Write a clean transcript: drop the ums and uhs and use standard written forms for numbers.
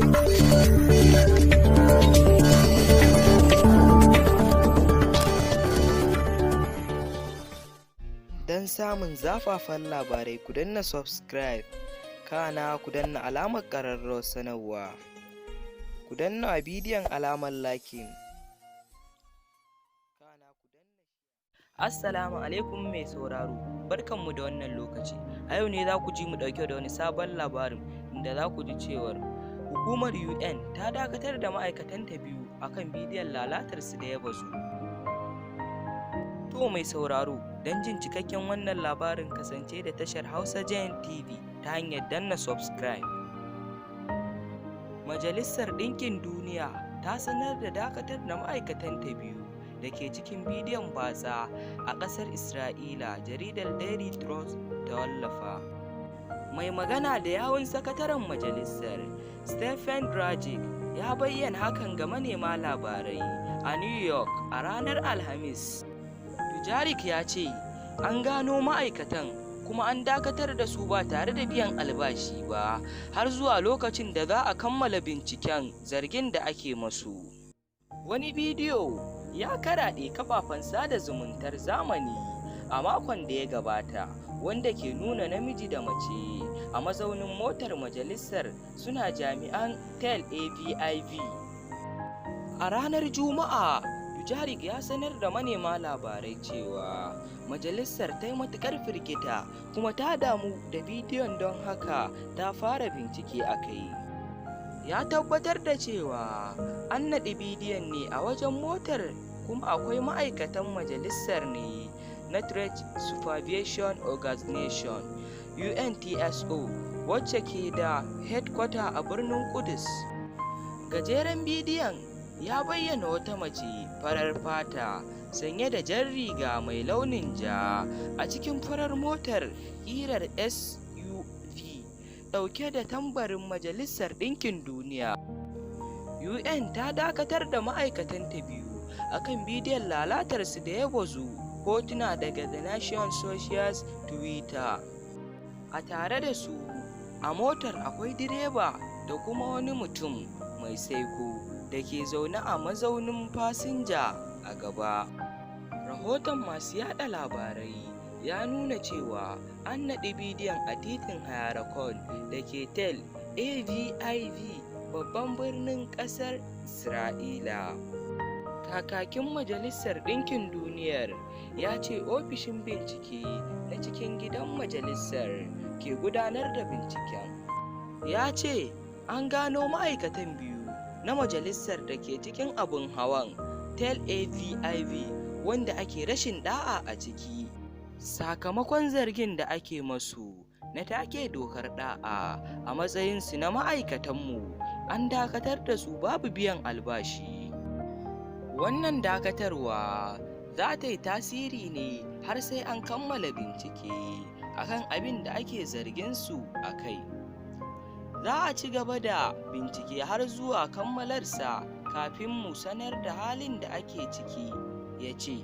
Don samun zafafan labarai, ku danna subscribe, kana ku danna alamar ƙararrawar sanarwa, ku danna bidiyon alamar liking, kana ku danna. Assalamu alaikum mai sauraro, barkanmu da wannan lokaci. A yau ne za ku ji mu ɗauke da wani sabon labarin, inda za ku ji cewar hukumar UN ta dakatar da ma'aikatanta biyu akan bidiyon lalatarsu da ya bazu. To mai sauraro, don jin cikakken wannan labarin, kasance da tashar Hausa Giant TV ta hanyar danna subscribe. Majalisar Ɗinkin Duniya ta sanar da dakatar da ma'aikatanta biyu da ke cikin bidiyon batsa a ƙasar Isra'ila, jaridar Daily Trust ta wallafa. Mai magana da yawun sakataren majalisar, Stephane Dujarric, ya bayyana hakan ga manema labarai a New York a ranar Alhamis. Dujarric ya ce an gano ma'aikatan kuma an dakatar da su ba tare da biyan albashi ba har zuwa lokacin da za a kammala binciken zargin da ake masu. Wani bidiyo ya karaɗe kafafen sada zumuntar zamani a makon da ya gabata wanda ke nuna namiji da mace a mazaunin motar majalisar suna jami'an Tel Aviv. A ranar Juma'a, Dujarric ya sanar da manema labarai cewa majalisar ta yi matuƙar firgita kuma ta damu da bidiyon, don haka ta fara bincike a kai. Ya tabbatar da cewa an naɗi bidiyon ne a wajen motar kuma akwai ma'aikatan majalisar ne na Trade Supervision Organization (UNTSO), wacce ke da hedkwata a birnin Kudus. Gajeren bidiyon ya bayyana wata mace farar fata sanye da jar riga mai launin ja a cikin farar motar ƙirar SUV ɗauke da tambarin Majalisar Ɗinkin Duniya. UN ta dakatar da ma'aikatanta biyu akan bidiyon lalatarsu da ya bazu, hotuna daga The Nation Social Twitter. A tare da su a motar akwai direba da kuma wani mutum mai saiko da ke zaune a mazaunin fasinja a gaba. Rahoton masu yaɗa labarai ya nuna cewa an naɗi bidiyon a titin Hayarkon da ke Tel Aviv, babban birnin ƙasar Isra'ila. Kakakin Majalisar Ɗinkin Duniyar ya ce ofishin bincike na cikin gidan majalisar ke gudanar da binciken. Ya ce an gano ma'aikatan biyu na majalisar da ke cikin abin hawan Tel Aviv wanda ake rashin ɗa'a a ciki. Sakamakon zargin da ake masu na take dokar ɗa'a a matsayinsu na ma'aikatanmu, an dakatar da su babu biyan albashi. Wannan dakatarwa za ta yi tasiri ne har sai an kammala bincike akan abin da ake zargin su a kai. Za a ci gaba da bincike har zuwa kammalarsa kafin mu sanar da halin da ake ciki, ya ce.